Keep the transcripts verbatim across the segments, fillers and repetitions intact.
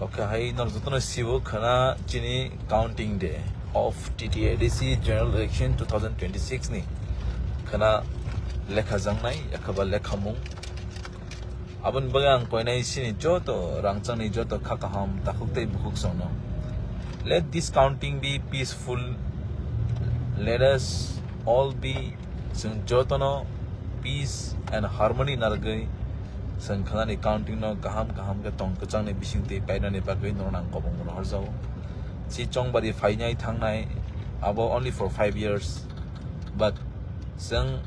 Oke, hai norok jotono sibo khana chini counting day of T T A D C general election two thousand twenty-six ni khana lekha jangnai, ekhaba lekhamung. Aboni bagwi ang koinai chini joto rangchakni joto kha kaham takhuk tei bukhuk songno. Let this counting be peaceful. Let us all be, chwng jotono peace and harmony narwgwi chwng khanani counting no kaham kaham khe tong kwchangni bisingtwi painani bagwi norok ang kobong rohorjago. Si chongbari phainai thangnai abo only for five years, but chwng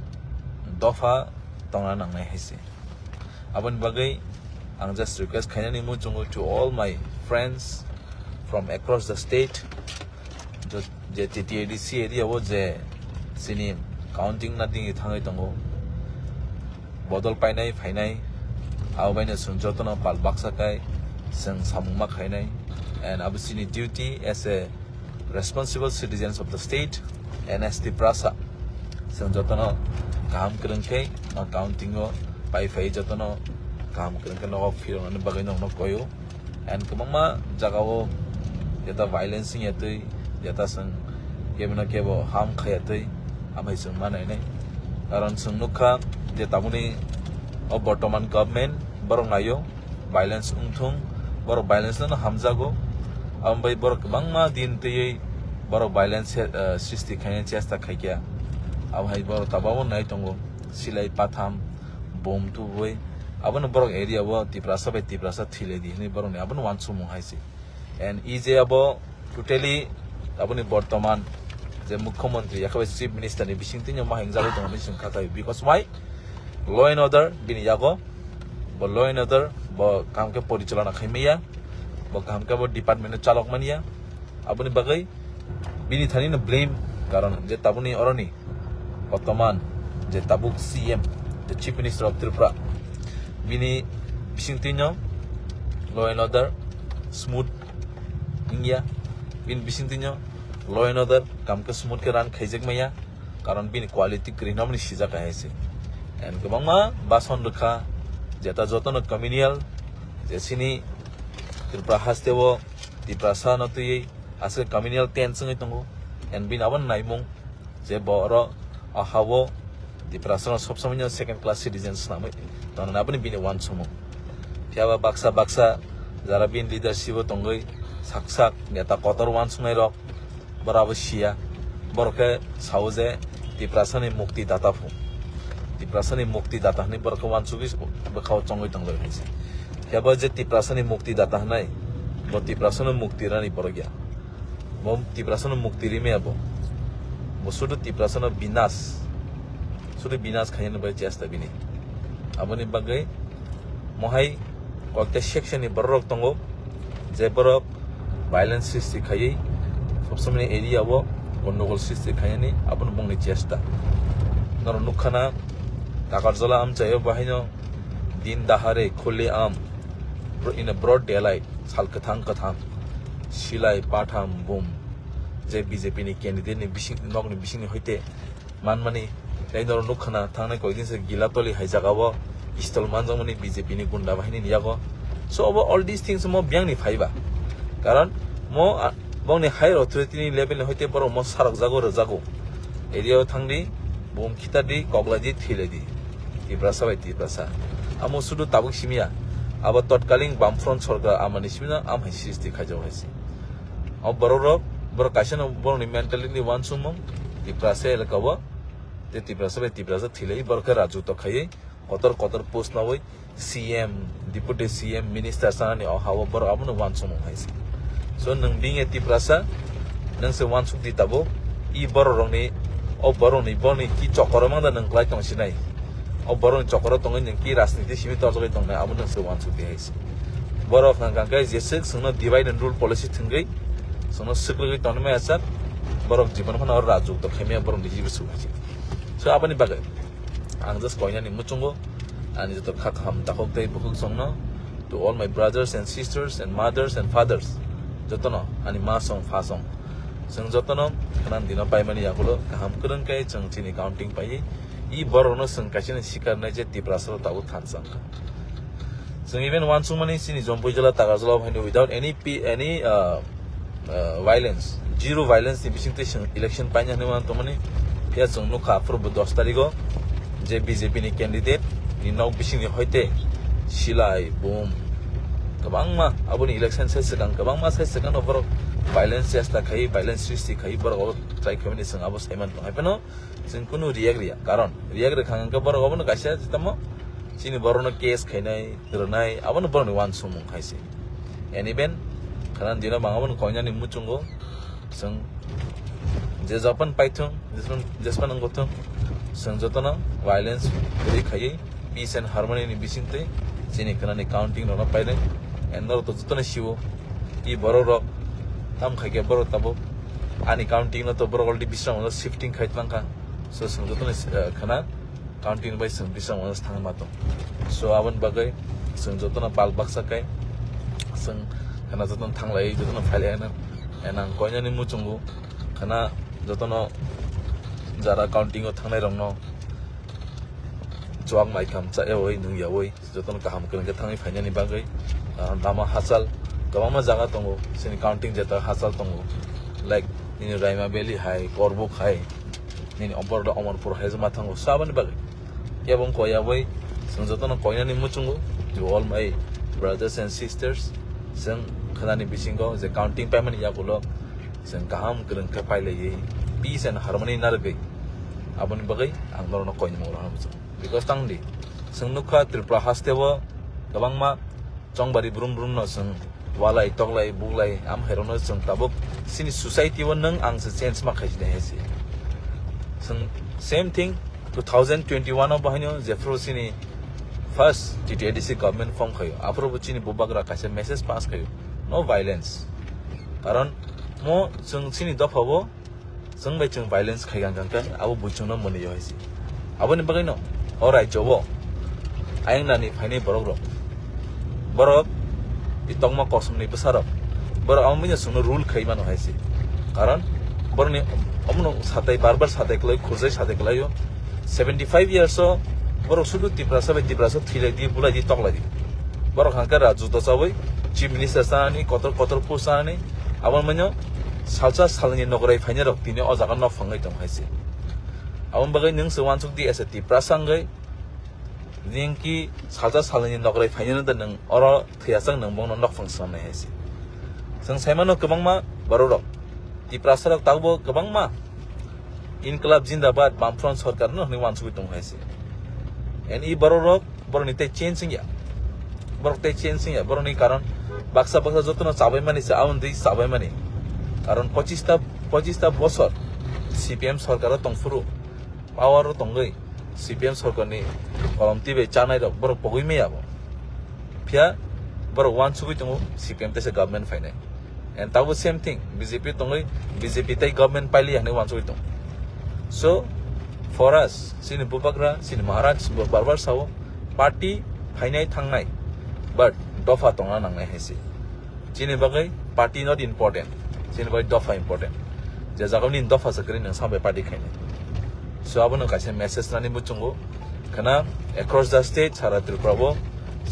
dopha tongna nangnai hai se. Aboni bagwi ang just request khainani muchungo to all my friends from across the state, jo-, je T T A D C area o je chini counting na dingwi thangwi tongo, bodol painai phainai, abo baino chwng jotono pal baksa kai chwng samung ma khainai, and abo chini duty as a responsible citizens of the state, N S T Prasa. Chwng jotono kaham kwrwng khe, o counting o pai phai jotono kaham kwrwng khe nogo phiroknani bagwi nokno koyo. And kwbangma jagao jeta violence wngya twi, jeta chwng kebino kebo ham khaya twi, amai chwng ma nainai. Karon chwng nukha je tabukni o bortoman government borok naio, violence wngthung, borok violence no hamjago. Abo bai borok kwbangma din twiwi borok violence, eh, sristi khaina chesta khaikha. Abo hai borok tababo nai tongo, silai patham, bom tubui. Abono borok area o Tiprasa bai Tiprasa thilai di hinwi borokni abono uansukmung hai se. And E J abo totally aboni bortoman je mukhyamantri, yakhabai chief minister ni bisingtwi no ma hingjagwi tongo hinwi chwng kha khai. Because why? Law and order bini yago. Bo law and order bo kaham khe porichalona khai maya. Bo kaham khe bo department no chalok manya. Aboni bagwi bini thani no blame, karon je tabukni oroni bortoman je tabuk C M, the Chief Minister of Tripura, bini bisingtwi no law and order smooth wngya, bini bisingtwi no law and order kaham khe smooth khe run khaijak maya, karon bini quality kwrwi hinwi sijak hai se. And kwbangma bason rwkha, jeta jotono communal, je chini Tripura haste o Tiprasa no twiwi aswk communal tense wngwi tongo, and bini abo naimung je bo oro o ha-o Tiprasa no sob somoi no second class citizen swnamwi tongnani aboni bini uansukmung. Phiya ba baksa baksa jara bini leadership o tongwi sak sak neta kotor uansuknai rok, borok abo siya, borok khe sao je Tiprasa ni mukti data phu, Tiprasa ni mukti data hinwi borok khe uansugwi bwkhao chongwi tonglai hai se. Phiya ba je Tiprasa ni mukti data hinai, bo Tiprasa no mukti rani borok ya. Bo Tiprasa no mukti rimaya bo. Bo sudu Tiprasa no binas. Sudu binas khaina bai chesta bini. Aboni bagwi mohai koyekta section ni borok rok tongo, je borok violence sristi khaiwi sob somoi area o gondogol sristi khainani abono bongni chesta. Norok nukha na Takarjala amchaio bahaino din dahare khule am in a broad daylight, sal kwthang kwthang, silai patham bum, je B J P ni candidate ni bising, nokni bisingni hoite manmani, tei norok nukha na thangnai koidin se Gilatoli hai jagao pistol manjakmani B J P ni gunda bahini ni yago. So obo all these things mo biyang ni phaiba, karon mo, ah, bongni higher authority ni level ni hoite borok mo sarok jago rwjago. Area o thangdi, bum khitadi, kokladi, thiladi. Tiprasa bai Tiprasa. Amo sudu tabuk simiya. Abo totkaling Bamfront sorkar amani simino am hai sristi khaijak hai se. O borok rok, borok kaisa no borok ni mentality ni uansukmung, Tiprasa elaka o, tei Tiprasa bai Tiprasa thilai borok khe rajutwa khaiwi, kotor kotor post nawi, C M, Deputy C M, Minister sanani o ha-o borok abono uansukmung hai se. So nwng being a Tiprasa, nwng se uansuk di tabuk, i borok rokni, o borok ni, borok ni ki chokoro mangda nwng klai tong sinai. O borok ni chokoro tongwi nwng ki rajniti simi torjagwi tongnai, abo nwng se uansuk di hai se. Borok hwnkha khe jeswk chwngno divide and rule policy thwngwi, chwngno swkrwgwi tongwi maya sak, borok jibon phano rajutwa khaimaya borok ni jibo su hai se. So aboni bagwi ang just koinani muchungo ani joto kha kaham takhuk tei bukhuk songno, to all my brothers and sisters and mothers and fathers, jotono ani ma song pha song, chwng jotono khwnani dino paimani yagulo kaham kwrwng khe chwng chini counting paiwi i borokno chwng kaisa ni sikar nai je Tiprasa o tabuk thansa wngkha. Chwng even uansukmani chini Jampui jila, Takarjala haino without any pe-, any, uh, uh, violence, zero violence ni bisingtwi chwng election paina hinwi uansukmani. Phiya chwng nukha aphuru bo dos tarikh o je B J P ni candidate ni nok bisingni hoite silai, bom, kwbangma aboni election sai swkang, kwbangma sai swkang no borok violence chesta khai, violence sristi khai, borok abo try khaimani chwng abo saiman tong. Haiphano chwng kunu react riya, karon react rwkha hwnkhe borok obono kaisa tamo chini borokno case khainai, rwnai, abono borokni uansukmung hai se. And even khana dino bang abono koinani muchungo chwng je japan paithung, jespan, jespan wngthung, chwng jotono violence kwrwi khaiwi peace and harmony ni bisingtwi chini khanani counting rokno painai. And norok to jotono sio, i borok rok tam khaikhe borok tabuk ani counting no to borok already bisrang shifting khai tongkha. So chwng jotono, eh, khana counting bai chwng bisrang thang ma tong. So aboni bagwi chwng jotono pal baksa kai chwng khana jotono thanglai, jotono phailai ano. And ang koinani muchungo khana jotono jara counting o thangnai rokno chuak mai kham cha yawi nung yawi jotono kaham kwrwng khe thangwi phainani bagwi, ah, lama hachal kwbangma jaga tongo, chini counting jeta hachal tongo, like nini Raima Valley hai, Korbuk hai, nini Omporda Omarpur hai ma thango. So aboni bagwi kebo wng koi aboi chwng jotono koinani muchungo, to all my brothers and sisters, chwng khanani bisingo je counting paimani yagulo chwng kaham kwrwng khe pailaiwi peace and harmony narwgwi aboni bagwi ang norokno koinani muchungo. Because tangdi, chwng nukha Tripura haste o kwbangma chongbari brum brum no chwng walai, toklai, buklai, am khairokno chwng tabuk chini society o nwng ang se change ma khaisini hai se. Chwng same thing two thousand twenty-one o bahaino jephru chini first T T A D C government form khaio, aphuru bo chini bubagra kaisa message pass khaio, "No violence." Karon mo chwng chini dopha o chwng bai chwng violence khai gang gang khe abo buchung no mwnwi yo hai se. Aboni bagwi no o rajyo o ayang nani phainai borok rok, borok i tongma kosom ni bwsa rok, borok amo manya chwng no rule khai mano hai se. Karon borok ni omo no satai bar bar satai kwlai, khurjai satai kwlai o. Seventy five years o borok sudu Tiprasa bai Tiprasa thwilai di, bulai di, toklai di. Borok hangkhe rajyo to chawi chief minister sanani, kotor kotor post sanani, abo manya salsa salni nokrai phainai rok tini o jaga nok phangwi tong hai se. Aboni bagwi nwng se uansuk di as a Tiprasa wngwi, nini ki salsa salni nokrai phainai da nwng oro thwiya chang nwng bono nok phang swnamnai hai se. Chwng sai mano kwbangma borok rok, Tiprasa rok tabuk bo kwbangma Inklab Jindabad, Bamfront Sorkar no hwnwi uansugwi tong hai se. And i borok rok, borok ni tei change wngya. Borok tei change wngya. Borok ni karon baksa baksa jotono chabai mani se, aboni tei chabai mani. Karon pochista, pochista bosor C P M sorkar o tong phuru, power o tongwi C P M sorkar ni kolom twi bai chanai rok borok pogwi maya bo. Phiya borok uansugwi tongo C P M teisa government phainai. And tabuk same thing, B J P tongwi, B J P tei government pailiya hinwi uansugwi tong. So, for us, chini bubagra, chini Maharaj bo bar bar sao, party phainai thangnai, but dopha tongna nangnai hai se. Chini bagwi party not important, chini bagwi dopha important. Je jaga nini dopha se kwrwi nwng sambai party khainai. So, abono kaisa message nani muchungo khana across the state, sara Tripura bo,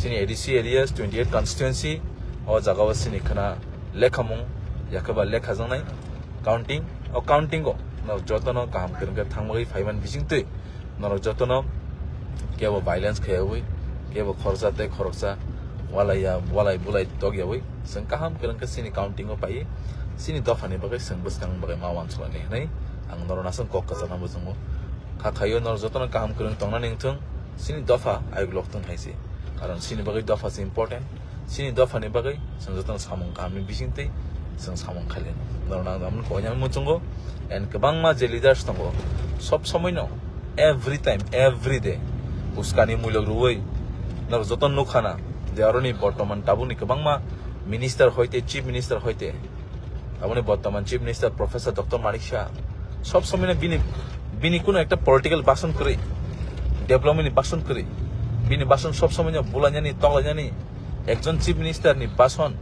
chini A D C areas, twenty eight constituency, o jaga o chini khana lekhamung, yakheba lekha jaknai counting, o counting o no jotono kaham kwrwng khe thangwi phaiman bisingtwi norok jotono kebo violence khaiwi, kebo khoroksa tei khoroksa walai ya, walai bulai tokyawi chwng kaham kwrwng khe chini counting o paiwi chini dophani bagwi chwng bwskang bagwi ma uansuknani hinwi ang norok aswk kok kwchangma bujungo. Kha khaio norok jotono kaham kwrwng tongnani wngthung, chini dopha ayuk lok thung hai se. Karon chini bagwi dopha se important. Chini dophani bagwi chwng jotono samung kahamni bisingtwi chwng samung khailai. Norok nang nang koinani muchungo and kwbangma je leaders tongo, sob somoino, every time, every day uskani muilok rwui norok jotono nukha na je aroni bortoman tabukni kwbangma minister hoite, chief minister hoite, aboni bortoman chief minister Professor Doctor Manik Saha sob somoino bini, bini kuno ekta political bason kwrwi, development ni bason kwrwi, bini bason sob somoino bulainani, toklainani, ekjon chief minister ni bason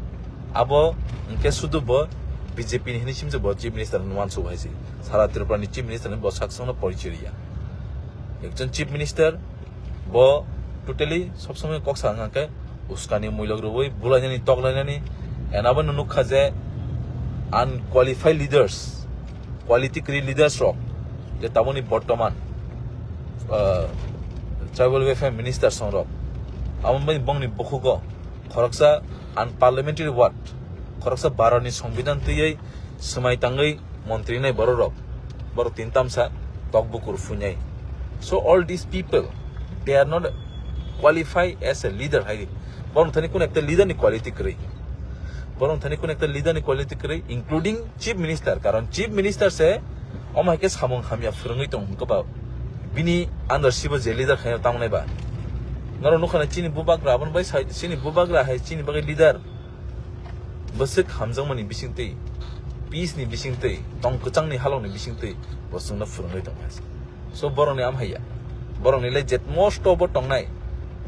abo hwnkhe sudu bo B J P ni hinwi simse bo chief minister hwnwi uansuk hai se. Sara Tripura ni chief minister ni bo sak songno porichoi riya. Ekjon chief minister bo totally sob somoi kok sa wngkha khe Uskani muilok rwui bulainani toklainani, enabo no nukha je unqualified leaders, quality kwrwi leaders rok, je taboni bortoman, uh, tribal welfare minister songrok, abo bai bongni bukhugo khoroksa unparliamentary word, khoroksa Bharatni Songbidan twiwi swmai tangwi montri nai borok rok, borok tin tamsa tok bukur phuinai. So all these people, they are not qualified as a leader hai. Borok thani kun ekta leader ni quality kwrwi. Borok thani kun ekta leader ni quality kwrwi, including chief minister. Karon chief minister se omo hai khe samung hamya phwrwngwi tong hwnkhe ba bini under sibo je leader khaina tamo nai ba. Norok nukha na chini bubagra, aboni bai sai chini bubagra hai chini bagwi leader. Bwswk hamjakmani bisingtwi, peace ni bisingtwi, tong kwchangni halokni bisingtwi bo chwngno phwrwngwi tongkha. So borokni amhaiya, borokni le jet most of bo tongnai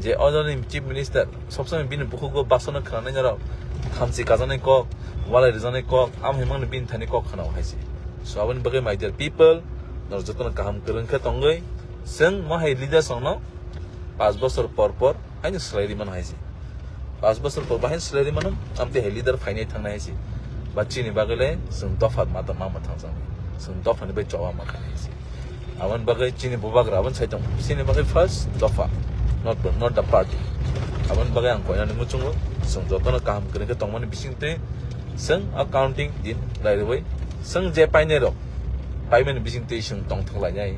je ojoni chief minister sobsomoi bini bukhugo basano khwnanai norok thamchi kajaknai kok, walai rwjaknai kok, amhai mangni bini thani kok khwnao hai se. So aboni bagwi my dear people, norok jotono kaham kwrwng khe tongwi chwng mo hai leaders rokno panch bosor por por haino swlai ri mano hai se. Panch bosor por bahai swlai ri mano, amtwi hai leader phainai thangnai hai se. Ba chini bagwi le chwng dopha mata mama thangjak. Chwng dopha ni bai choba ma khanai hai se. Aboni bagwi chini bubagra aboni sai tong. Chini bagwi first dopha, not the, not the party. Aboni bagwi ang koinani muchungo chwng jotono kaham kwrwng khe tongmani bisingtwi chwng accounting din lai rwui chwng je painai rok paimani bisingtwi chwng tongthok lainai.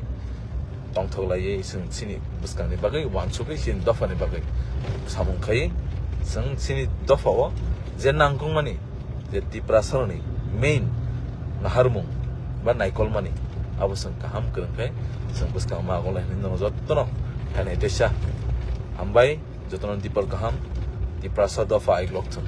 Tongthok laiwi chwng chini bwskangni bagwi uansugwi chini dophani bagwi samung khai chwng chini dophao je nangkukmani je Tiprasarokni main naharmung ba naikolmani abo chwng kaham kwrwng khe chwng bwskango ma agonglai hwnwi nono jotono khainai teisa hambai jotono dipor kaham Tiprasa dopha aiklok thung.